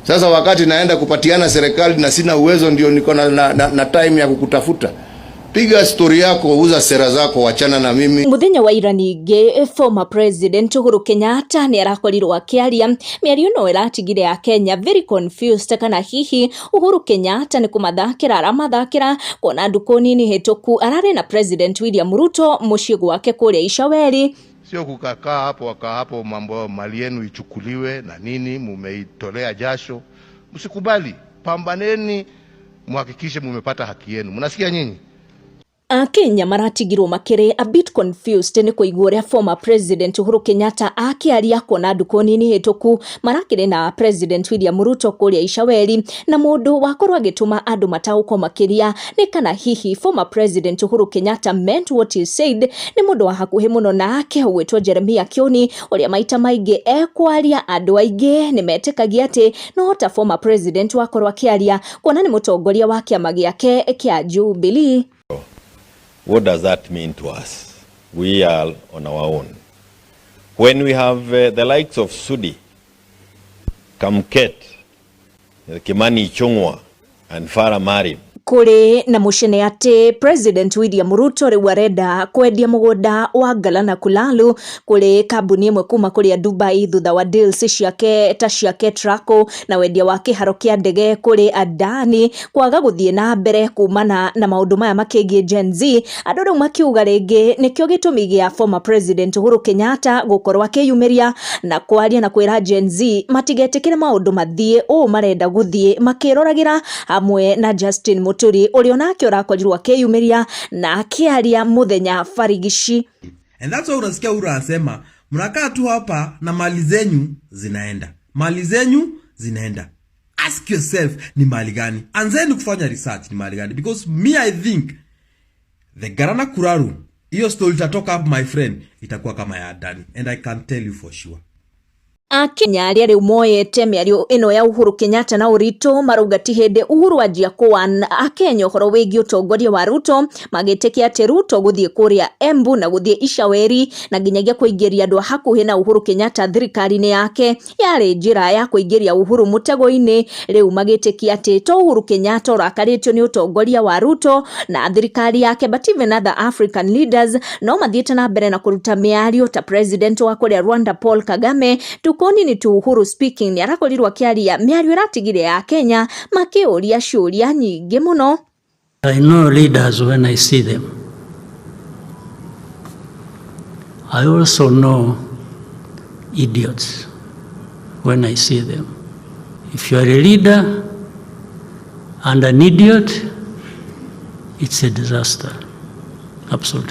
Sasa wakati naenda kupatiana serikali na sina uwezo, ndio niko na time ya kukutafuta. Piga stori yako, uza sera zako, wachana na mimi. Muthenya wa ira ningĩ, former President Uhuru Kenyatta nĩ arakorirwo akĩaria mĩario ĩno ĩratigire Akenya very confused, kana hihi Uhuru Kenyatta nĩ kũmathakĩra aramathakĩra, kuona ndukũ nini hĩtũku ararĩ na President William Ruto mũciĩ gwake kũrĩa Icaweri. Sio kukakaa hapo wakaa hapo, mambo mali yenu ichukuliwe na nini, mumeitolea jasho. Msikubali, pambaneni, muhakikishe mumepata haki yenu. Mnasikia nyinyi? Akenya maratigirwo makĩrĩ a bit confused nĩ kũigua ũrĩa former President Uhuru Kenyatta akĩaria, kuona ndukũ nini hĩtũku marakĩrĩ na President William Ruto kũrĩa Icaweri. Na mũndũ wakorwo agĩtũma andũ mataũkwo makĩria nĩ kana hihi former President Uhuru Kenyatta meant what he said nĩ mũndũ wa hakuhĩ mũno nake ũgwĩtwo Jeremiah Kioni, ũrĩa maita maingĩ ekwaria andũ aingĩ nĩ metĩkagia atĩ no ta former president wakorwo akĩaria, kuona nĩ mũtongoria wa kĩama gĩake kĩa Jubilee. What does that mean to us? We are on our own. When we have the likes of Sudi, Kamket, Kimani Ichung'wa, and Farah Maalim, Kũrĩ na mũcene atĩ President William Ruto rĩu arenda kwendia mũgũnda wa Galana Kulalu kũrĩ kambuni ĩmwe kuma kũrĩa Dubai, thutha wa deals ciake ta cia Ketraco na wendia wa kĩharo kĩa ndege kũrĩ Adani kwaga gũthiĩ na mbere kumana na maũndũ maya makĩgiĩ Gen Z. Andũ rĩu makiuga rĩngĩ nĩkĩo gĩtũmi gĩa former President Uhuru Kenyatta gũkorwo akĩyumĩria na kwaria na kwĩra Gen Z matigetĩkĩre maũndũ mathiĩ ũũ marenda gũthiĩ makĩroragĩra, hamwe na Justin Muturi, ũrĩa onake ũrakorirwo akĩyumĩria na akĩaria mũthenya barigici. And that's why unasikia Uhuru anasema mnakaa tu hapa na mali zenyu zinaenda, mali zenyu zinaenda. Ask yourself, ni mali gani? Anzeni kufanya research, ni mali gani? Because me, I think the Galana Kulalu, hiyo story itatoka hapo, my friend, itakuwa kama ya Adani, and I can tell you for sure. Akenya arĩa rĩu moyete mĩario ĩno ya Uhuru Kenyatta na ũritũ marauga ti hĩndĩ Uhuru anjia kũwan Akenya ũhoro wĩgiĩ ũtongoria wa Ruto, magĩtĩkia atĩ Ruto gũthiĩ kũrĩa Embu na gũthiĩ Icaweri na nginyagia kũingĩria andũ a hakuhĩ na Uhuru Kenyatta thirikari-inĩ yake yarĩ njĩra ya kũingĩria Uhuru mũtego-inĩ. Rĩu magĩtĩkia atĩ to Uhuru Kenyatta ũrakarĩtio nĩ ũtongoria wa Ruto na thirikari yake, but even other African leaders no mathiĩte na mbere na kũruta mĩario, ta president wa kũrĩa Rwanda Paul Kagame. Tukoni ni tu Uhuru speaking, nĩ arakorirwo akĩaria mĩario ĩratigire ya Kenya makĩũria ciũria nyingĩ mũno. I know leaders when I see them. I also know idiots when I see them. If you are a leader and an idiot, it's a disaster. Absolutely.